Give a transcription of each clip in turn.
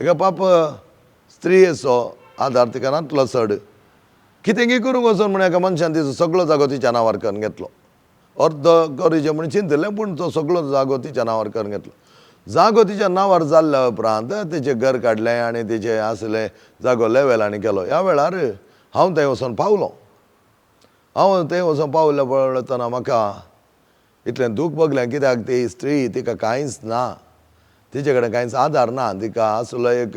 एका पाप स्त्रियेचो आदार तिका नातलो चड. कितेंगी करूंक वचून म्हण एका मनशान तिचो सगळो जागो तिच्या नांवार करून घेतलो. अर्दो करूचें म्हण चिंतिल्लें, पूण तो सगळो जागो तिच्या नांवार करून घेतलो. जागो तिच्या नांवार जाल्ल्या उपरांत तिचें घर काडलें आनी तिचें आसलें जागो लेवेल आनी केलो. ह्या वेळार हांव थंय वचून पावलो. हांव थंय वचून पावलो पळयतना म्हाका इतलें दूख भोगलें, कित्याक ती स्त्री तिका कांयच ना, तिचे कडेन कांयच आदार ना. तिका आसलो एक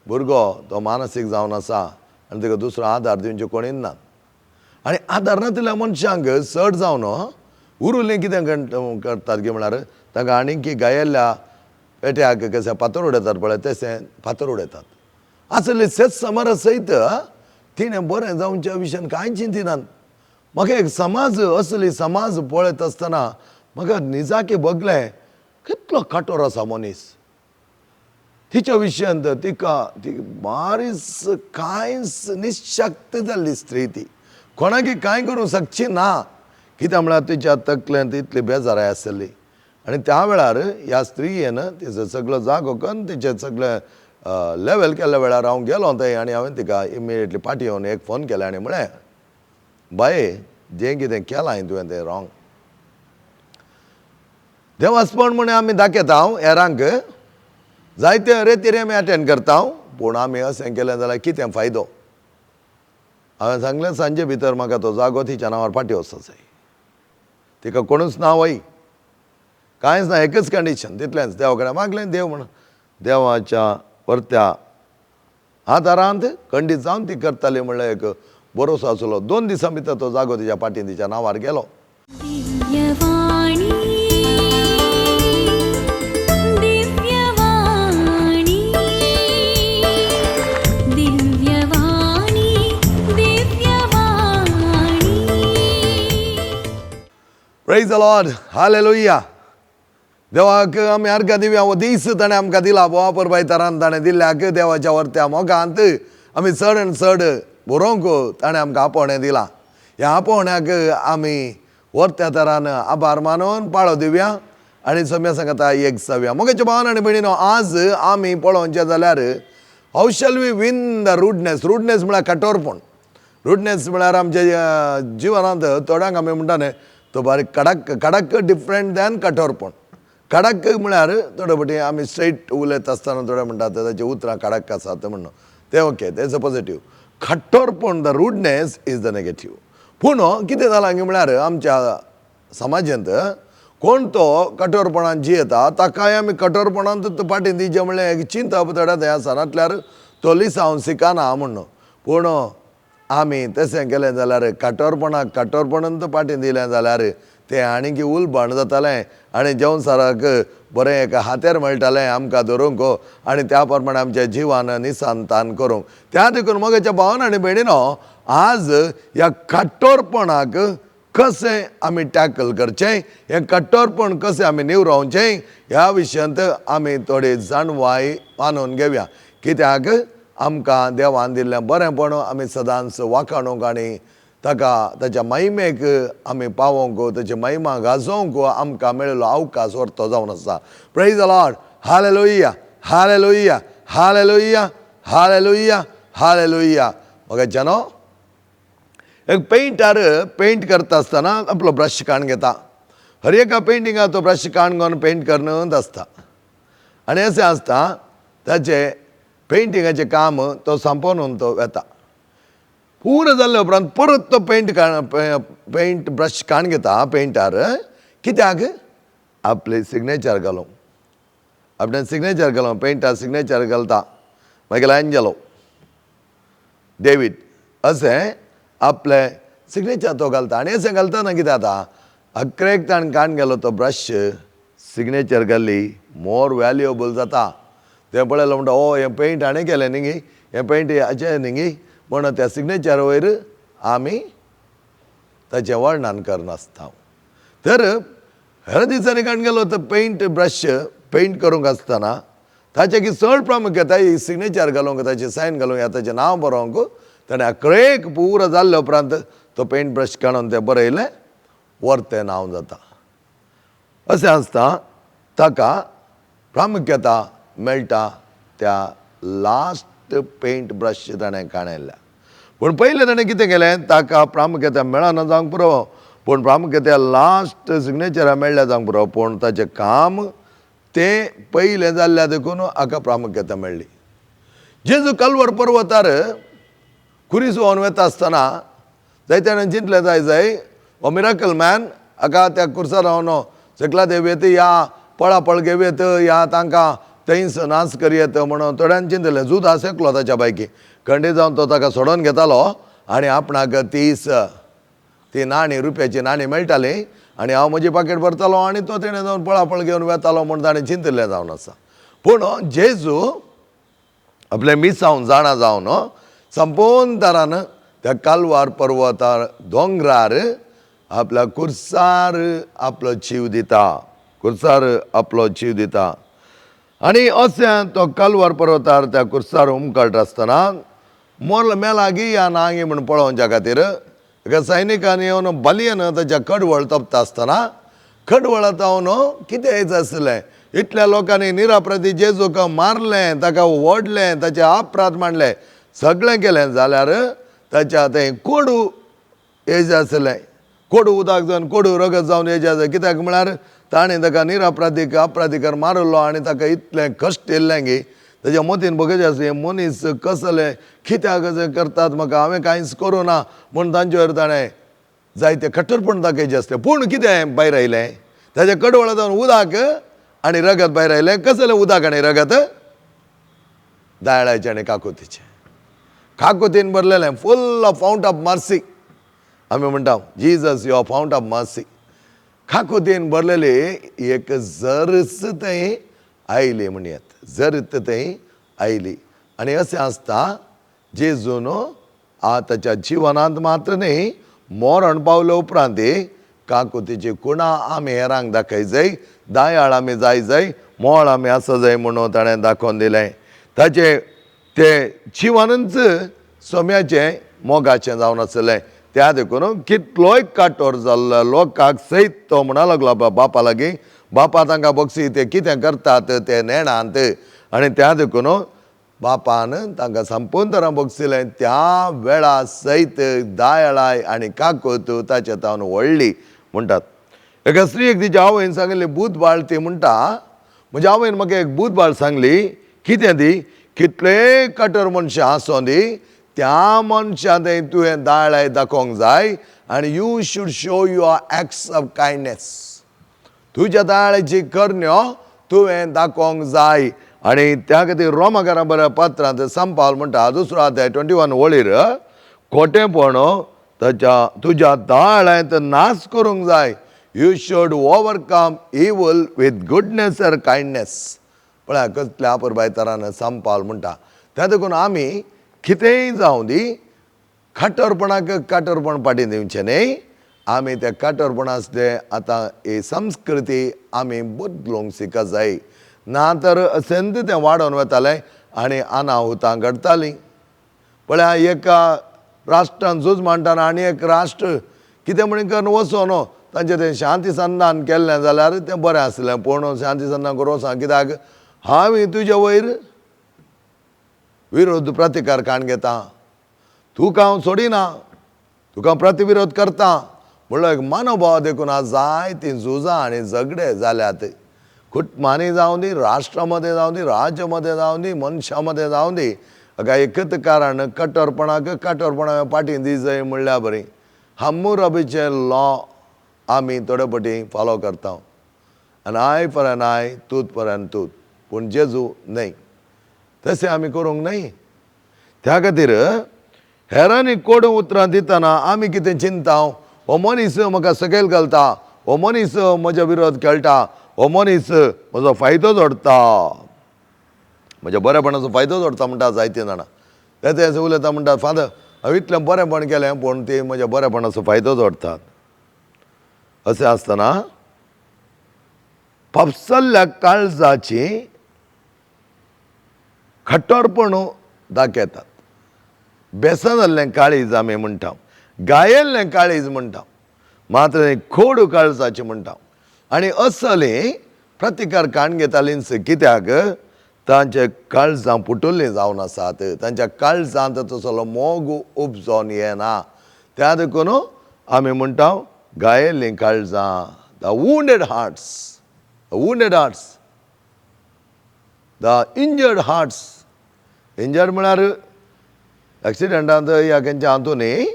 भुरगो, तो मानसीक जावन आसा आनी तिका दुसरो आदार दिवचे कोणीच ना. आनी आदार नातिल्ल्या मनशांक चड जावन उरुल्लीं कितें करतात की म्हळ्यार तांकां आनीक गायेल्ल्या पेट्याक कशें फातर उडयतात पळय तशें फातर उडयतात. आसले शेत समारा सयत तिणें बरें जावच्या विशयान कांय चिंतिनात. म्हाका एक समाज असली समाज पळयत आसतना म्हाका निजाकी भोगलें कितलो काठोर आसा मनीस. तिच्या विशयांत तिका ती बारीस कांयच निशक्त जाल्ली स्त्री, ती कोणाकी कांय करूंक शकची ना, कित्याक म्हळ्यार तिच्या तकलेंत इतली बेजाराय आसली. आनी त्या वेळार ह्या स्त्रियेन तिचो सगळो जागो करून तिचें सगळें लेवल केल्ल्या वेळार हांव गेलो थंय आनी हांवें तिका इमिडिएटली फाटीं येवन एक फोन केलें आनी म्हळें, बाये जें कितें केलां तुवें तें रॉंग. देवासपण म्हण आमी दाखयता हेरांक, जायते रेतीर आमी अटेंड करता, पूण आमी अशें केलें जाल्यार कितें फायदो. हांवें सांगलें सांजे भितर म्हाका तो जागो तिच्या नांवार फाटीं वचपाक जाय. तिका कोणूच ना वय, कांयच ना, एकच कंडिशन तितलेंच. देवा कडेन मागलें, देव म्हण देवाच्या परत्या आदारांत खंडीत जावन ती करताली म्हणल्यार एक भरोसो आसलो. 2 दिसां भितर तो जागो तिच्या फाटीं तिच्या नांवार गेलो. Divyavani Divyavani Divyavani Divyavani. Praise the Lord, hallelujah. देवाक आमी अर्घां दिवया. हो दीस ताणें आमकां दिला, वापर बायतारान ताणें दिल्ल्याक देवाच्या वरत्या मोगांत आमी चड आनी चड बरोवंक ताणें आमकां आपोवणें दिलां. ह्या आपोवण्याक आमी वरत्या तरान आभार मानून पाळो दिवया आनी सम्या सांगता एक जावया. मोगाच्या भावान आनी भयणीनो, आज आमी पळोवचें जाल्यार how shall we win the rudeness. Rudeness म्हळ्यार कठोरपण. रुडनेस म्हळ्यार आमच्या जिवनांत थोड्यांक आमी म्हणटा न्ही, तो बारीक कडक, कडक डिफरंट दॅन कठोरपण. कडक म्हळ्यार थोडे फावटी आमी स्ट्रेट उलयता आसतना थोडे म्हणटात ताची उतरां कडक आसात म्हणून, तें ओके, तें positive. कठोरपण, the rudeness is the negative. पूण कितें जालां की म्हळ्यार आमच्या समाजांत कोण तो कठोरपणान जियेता ताकाय आमी कठोरपणान फाटीं दिवचें म्हणल्यार एक चिंतप थोड्या थंय आसा, नातल्यार तो लिसांव शिकना म्हणून. पूण आमी तशें केलें जाल्यार कठोरपणाक कठोरपणान फाटीं दिलें जाल्यार तें आनीक उलबण जातालें आनी जेवणसाराक बरें एक हातेर मेळटालें आमकां धरूंक आनी त्या प्रमाणे आमच्या जिवान निसान तान करूंक. त्या देखून म्हज्या भावान आनी भयणीनो, आज ह्या कठोरपणाक कशें आमी टॅकल करचें, हें कठोरपण कशें आमी निवरोवचें ह्या विशयांत आमी थोडी जाणवाय मानून घेवया. कित्याक आमकां देवान दिल्लें बरेंपण आमी सदांच वाखाणूंक आनी ताका ताच्या महिमेक आमी पावोवंक, ताची महिमा गाजोवंक आमकां मेळिल्लो अवकाश व्हरतो जावन आसा. Praise the Lord, hallelujah, hallelujah, hallelujah, hallelujah, hallelujah. म्हाका जनो एक पेंटर पेंट करता आसतना आपलो ब्रश काण घेता. हर एका पेंटिंगाक तो ब्रश काण घेवन पेंट करत आसता आनी अशें आसता ताचें पेंटिंगाचें काम तो सांपोवन तो वेता. पुरो जाल्ल्या उपरांत परत तो पेंट पेंट ब्रश काण घेता पेंटर, कित्याक आपलें सिग्नेचर घालूंक. आपणें सिग्नेचर घालूंक पेंटर सिग्नेचर घालता, मागीर एंजलो डेवीड अशें आपलें सिग्नेचर तो घालता. आनी अशें घालतना कितें जाता, अकरेक ताणें काण गेलो तो ब्रश सिग्नेचर घाली मोर व्हॅल्युएबल जाता. तें पळयलें म्हणटा, ओ हें पेंट हाणें केलें न्ही गी, हें पेंट हाचें न्ही गी, म्हणून त्या सिग्नेचर वयर आमी ताचें वर्णन करनासता. तर हेर दिसांनी काण गेलो तो पेंट ब्रश पेंट करूंक आसतना ताचें की चड प्रामुख्यता सिग्नेचर घालूंक, ताचें सायन घालूंक या ताचें नांव बरोवंक ताणें अकरेक पुरो जाल्ले उपरांत तो पेंट ब्रश काडून तें बरयलें, वरतें नांव जाता. अशें आसता ताका प्रामुख्यता मेळटा त्या लास्ट पेंट ब्रश ताणें काणयल्या. पूण पयलें ताणें कितें केलें, ताका प्रामुख्यता मेळना जावंक पुरो, पूण प्रामुख्यता लास्ट सिग्नेचरा मेळ्ळ्या जावंक पुरो, पूण ताचें काम तें पयलें जाल्ल्या देखून हाका प्रामुख्यता मेळ्ळी. जेजू कलवर पर्वतार खुरीस व्हांवन वता आसतना जायते जाणांनी चिंतलें जाय जाय हो मिराकल मॅन, हाका त्या खुर्सार रावन सकला देंवयत या पळापळ घेवयत या तांकां थंयच नाच करयत म्हणून थोड्यांनी चिंतलें. जुदास एकलो ताच्या पैकी खंडीत जावन तो ताका सोडोवन घेतालो आनी आपणाक 30 ती नाणी रुपयाची नाणी मेळटाली आनी हांव म्हजी पाकेट भरतालो आनी तो तेणें जावन पळापळ घेवन वेतालो म्हूण ताणें चिंतिल्लें जावन आसा. पूण जेजू आपलें मिसावन जाणा जावन संपूर्ण तरान त्या कालवार पर्वतार दोंगरार आपल्या कुर्सार आपलो जीव दिता, कुर्सार आपलो जीव दिता. आनी अशें तो कालवार पर्वतार त्या कुर्सार उमकळटा आसतना मोल मेलागी या नागी म्हूण पळोवच्या खातीर एका सैनिकान येवन बलयन ताच्या कडवळ तोपता आसतना कडवळांत जावन कितें येयच आसलें, इतल्या लोकांनी निराप्रती जेजूक मारलें, ताका ओडलें, ताचे अपराध मांडले, सगळें केलें जाल्यार ताच्या तें कोडू येयचें आसलें, कोडू उदक जावन कोडू रगत जावन येयचें आसलें. कित्याक म्हळ्यार ताणें ताका निरापराधीक अपराधिकार मारिल्लो आनी ताका इतलें कश्ट येयल्लें की ताच्या मतीन बघयचें आसलें हे मनीस कसले कित्याक अशें करतात म्हाका, हांवें कांयच करूं ना म्हूण तांचेर ताणें जायते कठोरपण दाखयचें आसलें. पूण कितें भायर आयलें, ताच्या कडवळा जावन उदक आनी रगत भायर आयलें. कसलें उदक आनी रगत? दायळाचें आनी काकुतीचें, काकुतीन भरलेलें, full of fount of mercy. आमी म्हणटा Jesus your fount of mercy. काकुतीन भरलेली एक जरस थंय आयली म्हणयत, जरत थंय आयली. आनी अशें आसता जेजून ताच्या जिवनांत मात्र न्ही, मरण पावले उपरांत काकुतीची कुणां आमी हेरांक दाखय जाय, दयाळ आमी जाय जाय, मोळ आमी आसा जाय म्हणून ताणें दाखोवन दिलें. ताचें तें जिवनूच सोम्याचें मोगाचें जावन आसलें. त्या देखून कितलोय काटोर जाल्लो लोकांक सयत तो म्हणा लागलो बापा लागीं, बापा तांकां बक्षी ते कितें करतात ते नेणांत. आनी त्या देखून बापान तांकां संपूर्ण तरान बक्षिलें. त्या वेळा सयत दयाळाय आनी काकूत ताचे तावन व्हडली म्हणटात. एका स्त्रीयेक तिच्या आवयन सांगिल्ली भूत बाळ, ती म्हणटा म्हज्या आवयन म्हाका एक भूत बाळ सांगली, कितें ती, कितले कठोर मनशां आसूं दी त्या मनशां थंय तुवें दयाळाय दाखोवंक जाय आनी you should show your acts of kindness. तुज्या दयाळाची करण्यो तुवें दाखोवंक जाय. आनी त्या खातीर रोमाकारां बऱ्या पत्रांत संपाल म्हणटा दुसरो अध्याय 21 वळीर, खोटेंपण ताच्या तुज्या दयाळांत नाश करूंक जाय. You should overcome evil with goodness or kindness. पळया कसल्या अपुरबाय तरान संपाल म्हणटा. त्या देखून आमी कितेंय जावं दी काटोरपणाक काटोरपण फाटीं दिवचें न्ही. आमी त्या काटोरपणासले आतां ही संस्कृती आमी बदलूंक शिका जाय, ना तर अशेंच तें वाडोवन वतालें आनी अनाहुतां घडटालीं. पळया एका राष्ट्रान झूज मांडटना आनी एक राष्ट्र कितें म्हण करून वचो न्हू, तांचें तें शांती संधान केल्लें जाल्यार तें बरें आसलें. पूण शांती संधान करून वचना, कित्याक हांव तुजे वयर विरोध प्रतिकार काण घेता, तुका हांव सोडिना, तुका प्रतिविरोध करता म्हणलो एक मनोभाव. देखून आज जायतीं झुजां आनी झगडे जाल्यात, कुटुंबांनी जावं दी, राष्ट्रा मदें जावं दी, राज्या मदें जावं दी, मनशां मदें जावं दी. हाका एकच कारण कठोरपणाक कठोरपणा फाटीं दी जाय म्हणल्या बरी. हम्मुरबीचें लॉ आमी थोडे फावटी फॉलो करता, आनी eye for an eye, tooth for an tooth. पूण जेजू न्हय, तशें आमी करूंक न्हय. त्या खातीर हेरांनी कोड उतरां दितना आमी कितें चिंता, हो मनीस म्हाका सकयल घालता, हो मनीस म्हज्या विरोध खेळटा, हो मनीस म्हजो फायदो जोडटा, म्हज्या बरेपणाचो फायदो जोडटा म्हणटा जायते जाणां. तें उलयता म्हणटा, फादर हांवें इतलें बरेंपण केलें पूण ती म्हज्या बरेपणाचो फायदो जोडटात. अशें आसतना पापसल्ल्या काळजाची खट्टोरपण दाखयतात. बेसन जाल्लें काळीज आमी म्हणटा, गायल्लें काळीज म्हणटा, मात्र खोड काळजाचें म्हणटा. आनी असले प्रतिकार काण घेतालींच, कित्याक तांचे काळजां पुटुल्लीं जावन आसात, तांच्या काळजांत तसलो मोग उपजोन येना. त्या देखून आमी म्हणटा गायेल्लीं काळजां, the wounded hearts, the wounded hearts, the injured hearts. Injured म्हळ्यार एक्सिडंटांत ह्या खंयच्या हातून न्ही,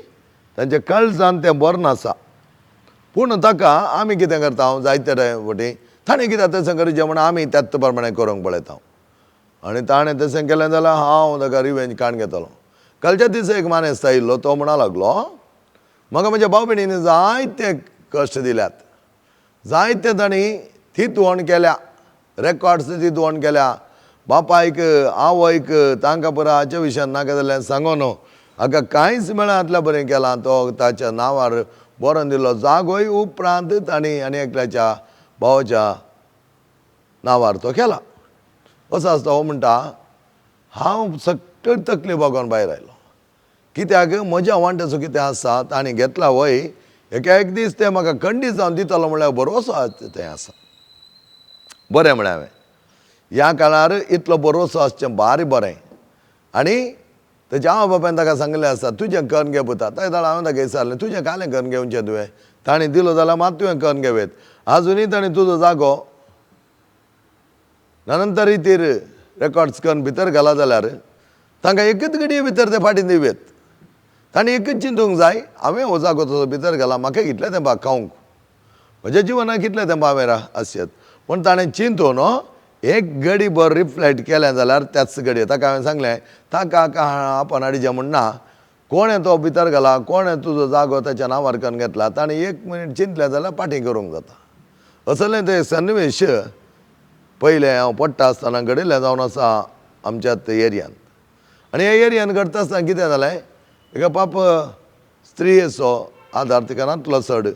तांच्या काळजान तें बरें नासा. पूण ताका आमी कितें करता, जायते फावटी ताणें कितें तशें करचें म्हण आमी त्याच प्रमाणे करूंक पळयता आनी ताणें तशें केलें जाल्यार हांव ताका रिवेंज काडून घेतलो. कालच्या दिसा एक मानेस्त आयिल्लो, तो म्हणा लागलो म्हाका म्हज्या भाव भयणींनी जायते कश्ट दिल्यात, जायते तांणी थितवण केल्या, रेकॉर्ड्स थितवण केल्या, बापायक आवयक तांकां पुरो हाच्या विशयान नाका जाल्यार सांगो न्हू, हाका कांयच मेळनातल्या बरें केलां. तो ताच्या नांवार बरोवन दिलो जागोय उपरांत तांणी आनी एकल्याच्या भावाच्या नांवार तो केला. असो आसता हो म्हणटा हांव सगळी तकली बगोन भायर आयलो, कित्याक म्हज्या वांट्याचो कितें आसा तांणी घेतला वय, एक एक दीस तें म्हाका खंडीत जावन दितलो म्हणल्यार भरोसो तें आसा. बरें म्हळें हांवें, ह्या काळार इतलो भरोसो आसचें भारी बरें. आनी तेच्या आवय बापायन ताका सांगिल्लें आसा तुजें करून घे पुता. ताका जाल्यार हांवें ताका विचारलें तुजें कालें करून घेवचें तुवें, ताणें दिलो जाल्यार मात तुवें करून घेवयेत, आजुनूय ताणें तुजो जागो नंतर रितीर रेकॉर्ड्स करून भितर घाला जाल्यार तांकां एकच घडये भितर ते फाटीं दिवयेत. ताणें एकच चिंतूंक जाय हांवें हो जागो तसो भितर घाला, म्हाका कितले तेंपा खावंक, म्हज्या जिवनाक कितले तेंपा हांवें आसयेत. पूण ताणें चिंतून एक घडी भर रिफ्लेक्ट केलें जाल्यार त्याच घडये ताका हांवें सांगलें ताका आपण हाडचें म्हण ना, कोणें तो भितर घाला, कोणें तुजो जागो ताच्या नांवार करून घेतला, ताणें एक मिनीट चिंतलें जाल्यार फाटीं करूंक जाता. असलें तें सन्निवेश पयलें हांव पडटा आसतना घडिल्लें जावन आसा आमच्याच एरियांत. आनी ह्या एरियान घडटा आसतना कितें जालें, एका पाप स्त्रियेचो आदार तिका नातलो चड,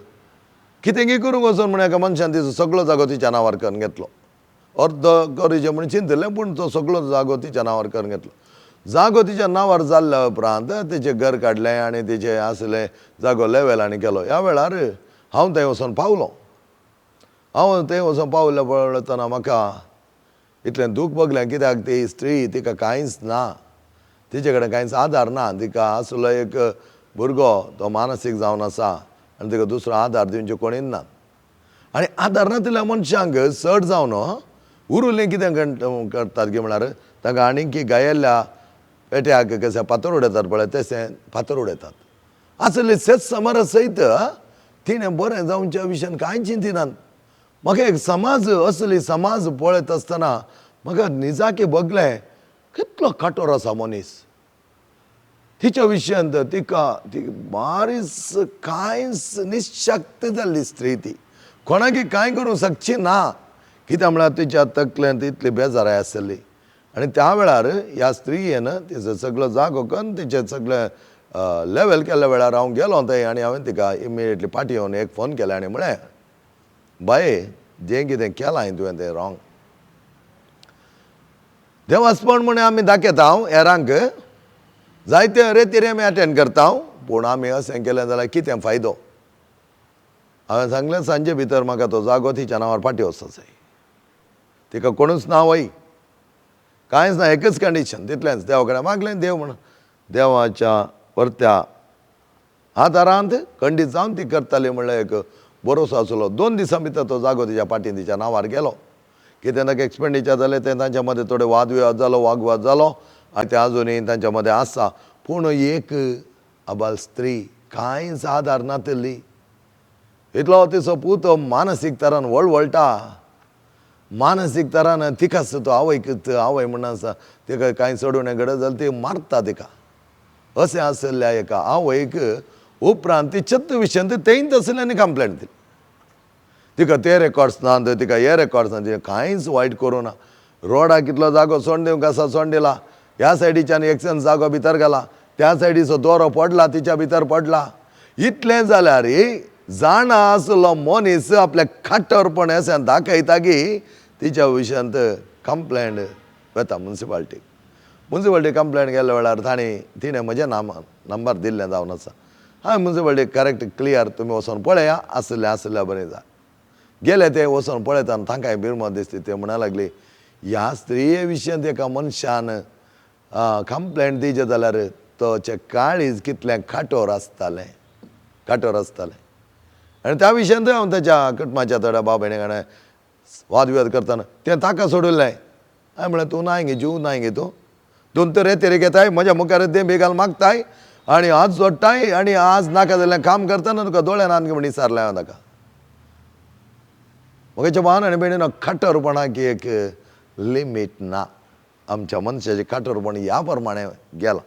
कितें करूंक वचून म्हण एका मनशान तिचो सगळो जागो तिच्या नांवार करून घेतलो. अर्द करूचें म्हण चिंतिल्लें पूण तो सगळो जागो तिच्या नांवार करून घेतलो. जागो तिच्या नांवार जाल्ल्या उपरांत तिचें घर काडलें आनी तिचें आसलें जागो लेवल आनी केलो. ह्या वेळार हांव थंय वचून पावलो. हांव थंय वचून पावल्या पळयतना म्हाका इतलें दूख भोगलें, कित्याक ती स्त्री तिका कांयच ना, तिचे कडेन कांयच आदार ना, तिका आसलो एक भुरगो तो मानसीक जावन आसा आनी तिका दुसरो आदार दिवचे कोणीच ना. आनी आदार नातिल्ल्या मनशांक चड जावन उरुल्लें कितें करतात की म्हळ्यार तांकां आनीक गायेल्ल्या पेट्याक कशें फातर उडयतात पळय तशें फातर उडयतात. आसले शेत समारा सयत तिणें बरें जावच्या विशयान कांय चिंतिनात. म्हाका एक समाज असली समाज पळयत आसतना म्हाका निजाकी भोगलें कितलो काठोर आसा मनीस. तिच्या विशयांत तिका ती बारीस कांयच निशक्त जाल्ली स्त्री, ती कोणाकी कांय करूंक शकची ना, कित्याक म्हळ्यार तिच्या तकलेंत इतली बेजाराय आसली. आनी त्या वेळार ह्या स्त्रियेन तिचो सगळो जागो करून तिचें सगळें लेवल केल्ल्या वेळार हांव गेलो थंय आनी हांवें तिका इमिडिएटली फाटीं येवन एक फोन केलें आनी म्हळें बाये जें कितें केलां तुवें तें रॉंग. देवासपण म्हण आमी दाखयता हेरांक, जायते रेतीर आमी अटेंड करता, पूण आमी अशें केलें जाल्यार कितें फायदो. हांवें सांगलें सांजे भितर म्हाका तो जागो तिच्या नांवार फाटीं वचपाक जाय, तिका कोणूच ना वय कांयच ना, एकच कंडिशन तितलेंच. देवा कडेन मागलें, देव म्हण देवाच्या परत्या आदारांत खंडीत जावन ती करताली म्हणल्यार एक भरोसो आसलो. 2 दिसां भितर तो जागो तिच्या फाटीं तिच्या नांवार गेलो. कितें ताका एक्सपेंडिचर जालें तें तांच्या मदें थोडे वादविवाद जालो, वागवाद जालो आनी तें आजुनूय तांच्या मदें आसा. पूण एक आबाल स्त्री कांयच आदार नातिल्ली, इतलो तिचो पूत मानसीक तरान वळवळटा, मानसीक तरान तिकाच तो आवयक आवय म्हण आसा तिका कांय चडून घडत जाल्यार ती मारता तिका. अशें आशिल्ल्या एका आवयक उपरांत ती छत्त विशयांत तेंच आशिल्ली आनी कंप्लेंट दिली. तिका ते रेकॉर्ड्स ना, तिका हे रेकॉर्ड्स ना, तिका कांयच वायट करूं ना. रोडाक कितलो जागो सोंड दिवंक आसा सोंड दिला, ह्या सायडीच्यान एकच्यान जागो भितर घाला, त्या सायडीचो दोरो पडला तिच्या भितर पडला. इतलें जाल्यार जाणा आसलो मनीस आपल्या काठोरपण अशें दाखयता की तिच्या विशयांत कंप्लेंट वता मुन्सिपाल्टीक. मुन्सिपाल्टी कंप्लेंट केल्ल्या वेळार तांणी तिणें म्हजें नाम नंबर दिल्लें जावन आसा. हांवें मुन्सिपाल्टी करेक्ट क्लियर तुमी वचोन पळया आसलें आसल्या बरें जा. गेले ते वचोन पळयता तांकांय बिरमत दिसती. ते म्हणा लागली ह्या स्त्रिये विशयांत एका मनशान कंप्लेंट दिवचें जाल्यार तोचें काळीज कितलें काठोर आसतालें, काठोर आसतालें. आनी त्या विशयांतूय हांव ताच्या कुटुंबाच्या थोड्या भाव भयणी कडेन वादविवाद करतना तें ताका सोडिल्लें. हांवें म्हळें तूं नाय गे, जीव नाय गे, तूं दोन तर रेतेरी घेताय, म्हज्या मुखार देंबी घाल मागताय आनी हात जोडटाय आनी आज नाका जाल्लें काम करतना तुका दोळे नात म्हण विचारलें हांवें ताका. म्हज्या भावान आनी भयणीन, काठोरपणाक एक लिमीट ना. आमच्या मनशाचें काठोरपण ह्या प्रमाणे गेलां.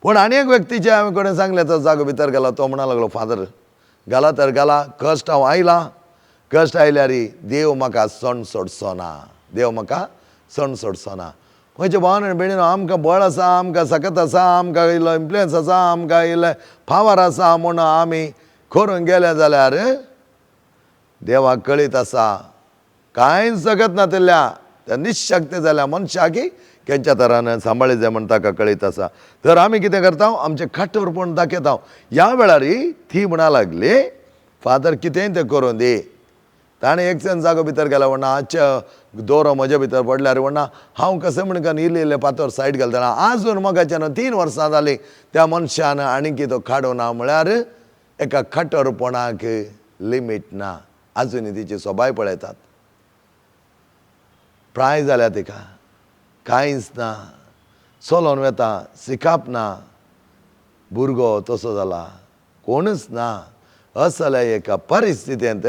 पूण आनी एक व्यक्तीचें हांवें कोणें सांगलें, तो जागो भितर गेलो, तो म्हणा लागलो, फादर घाला तर घाला, कश्ट हांव आयलां, कश्ट आयल्यार देव म्हाका सण सोडचो ना, देव म्हाका सण सोडचो ना. म्हज्या भावान आनी भयणीन, आमकां बळ आसा, आमकां सकत आसा, आमकां इल्लो इन्फ्लुयन्स आसा, आमकां इल्लें पावर आसा म्हूण आमी करूंक गेले जाल्यार देवाक कळीत आसा कांयच जगत नातिल्ल्या त्या निशक्त जाल्या मनशाक केंच्या तरान सांबाळी जाय म्हण ताका कळीत आसा. तर आमी कितें करता, आमचें काठोरपण दाखयता. ह्या वेळार ती म्हणा लागली, फादर कितेंय तें करूं दी. ताणें एक जण जागो भितर गेलो म्हणना, आजच्या दोरो म्हज्या भितर पडल्यार म्हणना हांव कशें म्हणून इल्ले इल्ले पातोर सायड घालतना आजून म्हाकाच्यान 3 वर्सां जालीं त्या मनशान आनी तो काडूना. म्हळ्यार एका काठोरपणाक लिमीट ना. आजुनूय तिची सोबाय पळयतात. प्राय जाल्या तिका, कांयच ना, चलोन वेता, शिकप ना, भुरगो तसो जाला, कोणूच ना. असल्या एका परिस्थितींत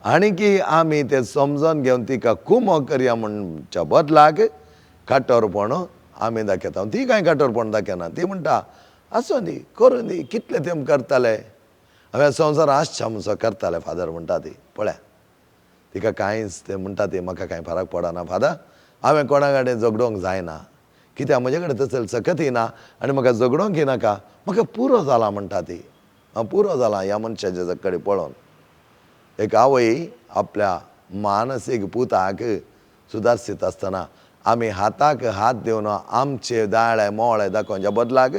आनी आमी तें समजून घेवन तिका कुमो करया म्हणच्या बदलाक काठोरपण आमी दाखयता. ती कांय काठोरपण दाखयना, ती म्हणटा आसूं दी, करूं दी, कितले तेंप करताले, हांवें संवसार आसच्या म्हणसो करताले फादर म्हणटा ती. पळय तिका कांयच तें म्हणटा ती म्हाका कांय फरक पडना फादर, हांवें कोणा कडेन झगडोंक जायना, कित्याक म्हजे कडेन तसले सकतय ना आनी म्हाका झगडोंकय नाका, म्हाका पुरो जाला म्हणटा ती, हांव पुरो जाला ह्या मनशाच्या कडेन पळोवन. एक आवय आपल्या मानसीक पुताक सुदारसीत आसतना आमी हाताक हात दिवन आमचे दाळे मोळे दाखोवच्या बदलाक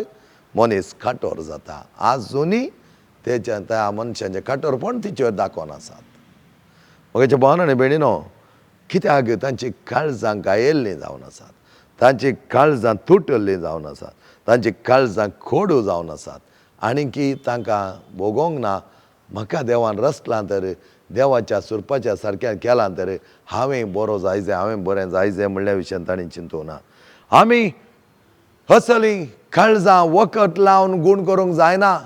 मनीस काठोर जाता. आजुनूय तेच्या त्या मनशांचें काठोरपण तिचेर दाखोवन आसात. म्हज्या भावान आनी भयणीनो, कित्याक तांची काळजां गायल्लीं जावन आसात, तांची काळजां तुटल्लीं जावन आसात, तांची काळजां कोडू जावन आसात आनी की तांकां भोगोंक ना. म्हाका देवान रचलां तर देवाच्या सुरपाच्या सारक्या केलां तर हांवें बरो जाय जाय, हांवें बरें जाय जाय म्हणल्या विशयान तांणी चिंतूंक ना. आमी असलीं काळजां वखद लावन गूण करूंक जायना.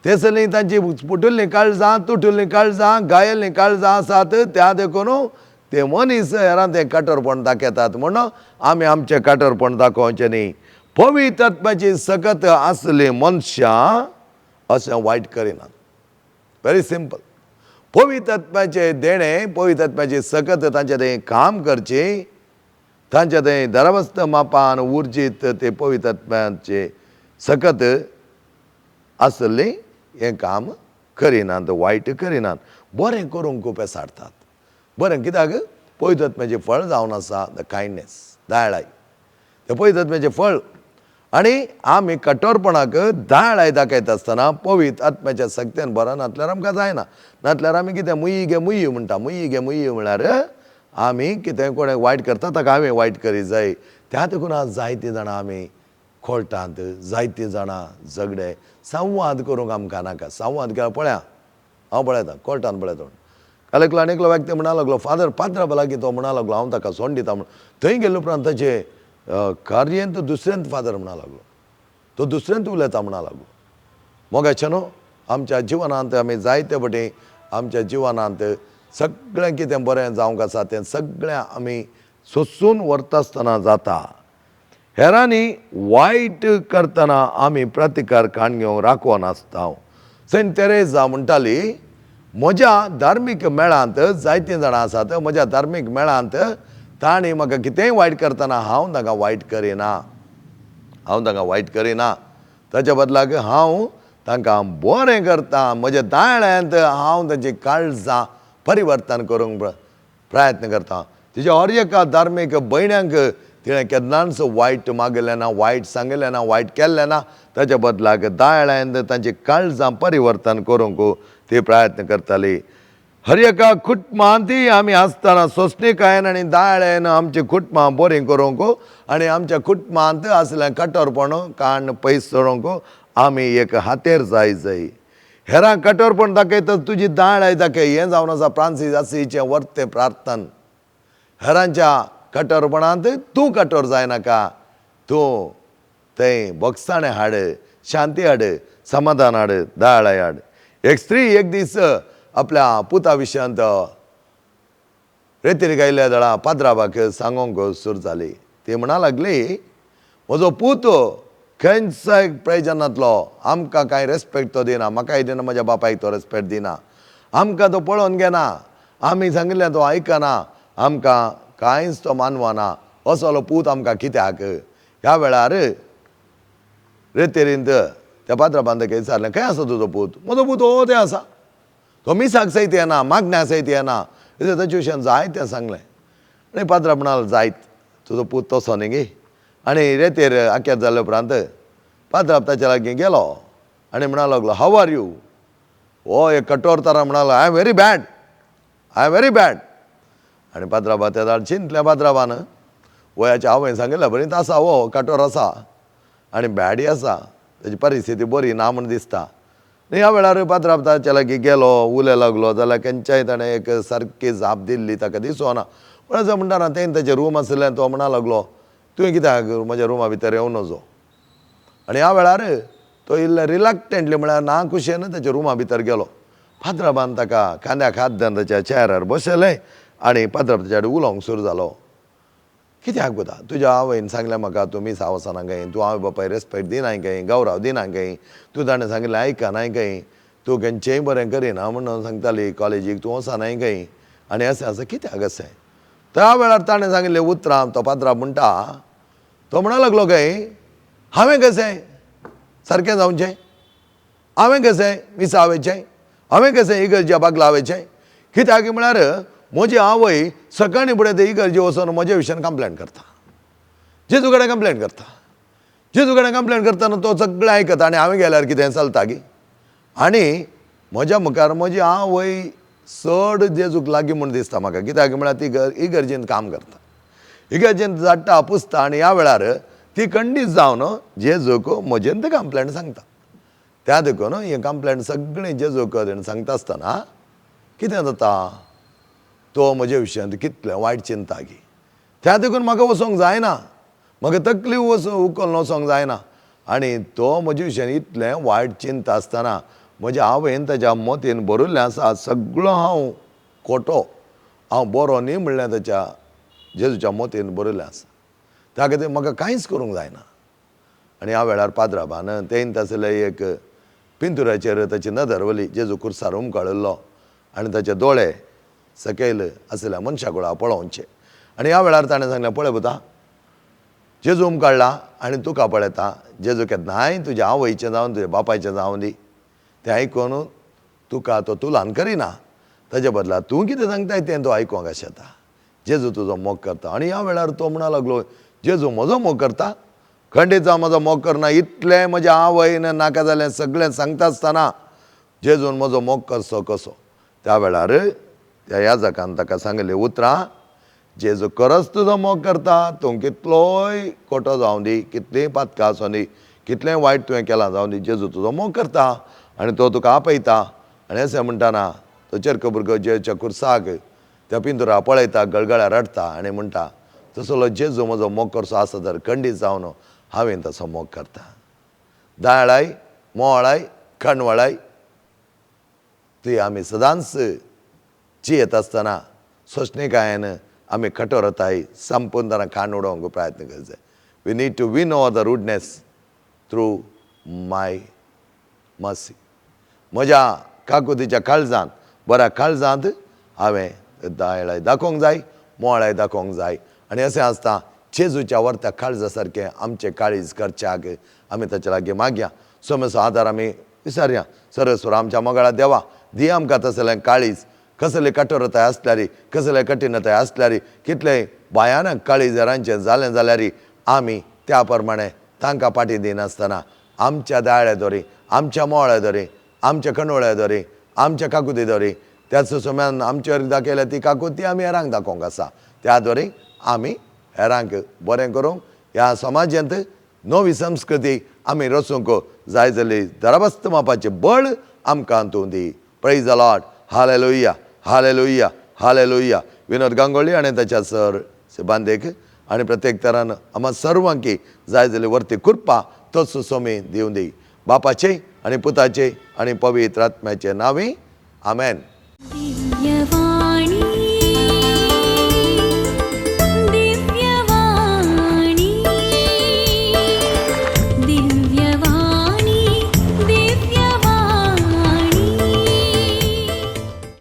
तेसली तांची फुटुल्लीं काळजां, तुटुल्लीं काळजां, गायल्लीं काळजां आसात, त्या देखून ते मनीस हेरां तें काठोरपण दाखयतात. म्हणून आमी आमचें काठोरपण दाखोवचें न्ही. पवित्र आत्म्याची सकत आसली मनशां अशें वायट करिनात. Very simple. पवित्र आत्म्याचें देणें, पवित्र आत्म्याची सकत तांचे थंय काम करचें, तांच्या थंय दरवस्त मापान उर्जीत ते पवित्र आत्म्याचे सकत आसली हें काम करिनात, वायट करिनात, बरें करूंक खूब पेसाडटात. बरें कित्याक पवित्र आत्म्याचें फळ जावन आसा the kindness, दयाळाय, तें पवित्र आत्म्याचें फळ. आनी आमी कठोरपणाक दयाळाय दाखयता आसतना पवित्र आत्म्याच्या सक्तेन बरो नातल्यार आमकां जायना. नातल्यार आमी कितें मुयी गे मुयी म्हणटा, मुयी गे मुयी म्हळ्यार आमी कितें कोणें वायट करता ताका हांवें वायट करी जाय. त्या देखून आज जायतीं जाणां आमी कोर्टांत, जायतीं जाणां झगडे, संवाद करूंक आमकां नाका. संवाद केल्यार पळया, हांव पळयतां कोर्टान पळयता. काल एकलो आनी एकलो व्यक्ती म्हणा लागलो, फादर पाद्रा लागीं तो म्हणा लागलो हांव ताका सोंड दिता म्हण. थंय गेले उपरांत ताचे कार्यंत दुसऱ्यांत फादर म्हणा लागलो, तो दुसऱ्यांत उलयता म्हणा लागलो. मोगाचे न्हू, आमच्या जिवनांत आमी जायते फावटी आमच्या जिवनांत सगळें कितें बरें जावंक आसा तें सगळें आमी सोसून व्हरता आसतना जाता. हेरांनी वायट करतना आमी प्रतिकार काण घेवंक राखोन आसता. सेंट तेरेजा म्हणटाली, म्हज्या धार्मीक मेळांत जायतीं जाणां आसात, म्हज्या धार्मीक मेळांत तांणी म्हाका कितेंय वायट करतना हांव तांकां वायट करिना, हांव तांकां वायट करिना, ताच्या बदलाक हांव तांकां बरें करता. म्हज्या दाळ्यांत हांव तांची काळजां परिवर्तन करूंक प्रयत्न करता. तिच्या हर एका धार्मीक भयण्यांक तिणें केन्नाच वायट मागलें ना, वायट सांगलें ना, वायट केल्लें ना. ताच्या बदलाक दाळ्यांत तांची काळजां परिवर्तन करूंक ती प्रयत्न करताली. हर एका कुटुंबांत आमी आसतना सोंसणीकायेन आनी दाळेन आमची कुटुंबां बरीं करूंक आनी आमच्या कुटुंबांत आसलें कठोरपण काण पयस सोडूंक आमी एक हातेर जाय जाय. हेरांक कठोरपण दाखयता तुजी दाळ दाखय. हें जावन आसा फ्रांसीस आसीचें वर्तें प्रार्थन. हेरांच्या कठोरपणांत तूं कठोर जायनाका, तूं थंय भोगसाणें हाड, शांती हाड, समाधान हाड, दाळ हाड. एक स्त्री एक दीस आपल्या पुता विशयांत रेतीर गायल्या दळा पाद्राबाक सांगोंक सुरू जाली. ती म्हणा लागली, म्हजो पूत खंयच्याय प्रयोजनांतलो, आमकां कांय रेस्पेक्ट तो दिना, म्हाकाय दिना, म्हज्या बापायक तो रेस्पेक्ट दिना, आमकां तो पळोवन घेना, आमी सांगिल्लें तो आयकना, आमकां कांयच तो मानवना, असलो पूत आमकां कित्याक? ह्या वेळार रेतेरींत त्या पाद्राबान ताका विचारलें, खंय आसा तुजो पूत? म्हजो पूत हो तें आसा, तो मिसाक सयत येना, मागण्या सयत येना, ताचे विशयान जायतें तें सांगलें. आनी पाद्रा म्हणाल, जायत तुजो पूत तसो न्ही गे. आनी रेतेर आक्यात जाल्या उपरांत पाद्राब ताच्या लागीं गेलो आनी म्हणा लागलो, हाव are you? हो एक कठोर तारा म्हणालो, I am very bad, I am very bad. आनी पाद्राबा त्या दाळ चिंतल्या पाद्राबान, वयाच्या आवयन सांगिल्ल्या बरीच आसा, हो कठोर आसा आनी बॅडय आसा, ताची परिस्थिती बरी ना म्हूण दिसता. ह्या वेळार पाद्राब ताच्या लागीं गेलो, उलय लागलो जाल्यार खंयच्याय ताणें एक सारकी जाप दिल्ली ताका दिसना. पूण अशें म्हणटा तें ताचें रूम आशिल्लें, तो म्हणा लागलो, तुवें कित्याक म्हज्या रुमा भितर येवं नजो? आनी ह्या वेळार तो इल्लो रिलक्टंटली म्हळ्यार ना खुशयेन ताच्या रुमा भितर गेलो. पाद्राबान ताका कांद्याक हात धरून ताच्या चेअरार बसयलें आनी पाद्राब ताच्या कडेन उलोवंक सुरू जालो. कित्याक पुता, तुज्या आवयन सांगलें म्हाका तूं मिसा वचना खंय, तूं आवय बापाय रेस्पेक्ट दिनाय खंय, गौरव दिना खंय, तूं ताणें सांगिल्लें आयकनाय खंय, तूं खंयचेंय बरें करिना म्हणून सांगताली, कॉलेजीक तूं वचनाय खंय, आनी अशें आसा कित्याक अशें? त्या वेळार ताणें सांगिल्लें उतरां तो पाद्राब म्हणटा, तो म्हणा लागलो खंय, हांवें कशें सारकें जावचें, हांवें कशें मिसा वयचें, हांवें कशें इगर्ज्या बागला वयचें? कित्याक म्हळ्यार म्हजी आवय सकाळीं फुडें ते इगर्जे वचून म्हज्या विशयान कंप्लेन करता, जेजू कडेन कंप्लेन करता, जेजू कडेन कंप्लेन करतना तो सगळें आयकता आनी हांवें गेल्यार कितें चलता गी? आनी म्हज्या मुखार म्हजी आवय चड जेजूक लागीं म्हूण दिसता म्हाका, कित्याक म्हळ्यार ती इगर्जेंत काम करता, इगर्जेंत झाडटा पुसता आनी ह्या वेळार ती खंडीत जावन जेजूक म्हजेंत कंप्लेन सांगता. त्या देखून हें कंप्लेन सगळें जेजूक सांगता आसतना कितें जाता, तो म्हज्या विशयांत कितलें वायट चिंता गी, त्या देखून म्हाका वचोंक जायना, म्हाका तकली उखलून वचोंक जायना. आनी तो म्हज्या विशयान इतलें वायट चिंता आसतना म्हज्या आवयन ताच्या मतीन बरयल्लें आसा, सगळो हांव खोटो, हांव बरो न्ही म्हणलें ताच्या जेजूच्या मतीन बरयल्लें आसा, त्या खातीर म्हाका कांयच करूंक जायना. आनी ह्या वेळार पाद्राबान तेंत आसलें एक पिंतुराचेर ताची नदर वली, जेजू कुर्सार उमकाळिल्लो आनी ताचे दोळे सकयल आशिल्ल्या मनशा कुळा पळोवचे. आनी ह्या वेळार ताणें सांगलें, पळय पुता, जेजू उमकाळ्ळा आनी तुका पळयता, जेजू केन्नाय तुज्या आवयचें जावन तुज्या बापायचें जावन दी, तें आयकून तुका तो तुलान करिना, ताजे बदला तूं कितें सांगताय तें तो आयकूंक आशेता, जेजू तुजो मोग करता. आनी ह्या वेळार तो म्हणा लागलो, जेजू म्हजो मोग करता, खंडीत जावं म्हजो मोग करना, इतलें म्हज्या आवयन नाका जालें सगळें सांगता आसतना जेजून म्हजो मोग करचो कसो? त्या वेळार त्या याजकान ताका सांगलें उतरां, जेजू खरोच तुजो मोग करता, तूं कितलोय खोटो जावं दी, कितलींय पातकां आसूं दी, कितलेंय वायट तुवें केलां जावं दी, जेजू तुजो मोग करता आनी तो तुका आपयता. आनी अशें म्हणटना तो चेरको भुरगो जेजूच्या कुर्साक त्या पिंतुरा पळयता, गळगळ्या रडटा आनी म्हणटा, तसलो जेजू म्हजो मोग करचो आसा तर खंडीत जावन हांवें तसो मोग करता. दाळाय मोळाय खणवळाय ती आमी सदांच जियेत आसतना सोंसणीकायेन आमी कठोरताय संपूर्ण तरान खाण उडोवंक प्रयत्न करचे. We need to win over the rudeness through my mercy. म्हज्या काकुतीच्या काळजांत, बऱ्या काळजांत हांवें दाळाय दाखोवंक जाय, मोळाय दाखोवंक जाय. आनी अशें आसता जेजूच्या वर्त्या काळजा सारकें आमचें काळीज करच्याक आमी ताच्या लागीं मागया, सोमेचो आदार आमी विचारया. सरस्वर आमच्या मोगाळा देवा, दी आमकां तसलें काळीज, कसले कठोरताय आसल्यारी, कसले कठीणताय आसल्यारी, कितलें भयानक काळीज हेरांचें जालें जाल्यार आमी त्या प्रमाणे तांकां फाटी दिनासतना आमच्या दाळ्या दोरी, आमच्या मोळ्या दोरी, आमच्या कणोळ्या दोरी, आमच्या काकुती दोरी त्याच समयान आमचेर दाखयल्या ती काकुती आमी हेरांक दाखोवंक आसा. त्या द्वारे आमी हेरांक बरें करूंक ह्या समाजांत नवी संस्कृती आमी रचूंक जाय जाल्ली दराबस्त मापाचें बळ आमकां तूं दी. Praise the Lord. Hallelujah, hallelujah, hallelujah. Vinod Gangolli आनी ताच्या सर सिबांदेक आनी प्रत्येक तरान आमा सर्वांकी जाय जाल्ली वर्ती कृपा तोच सोमी दिवं दी. बापाचे आनी पुताचे आनी पवित्र आत्म्याचे नांवी, आमेन. दिव्यवाणी.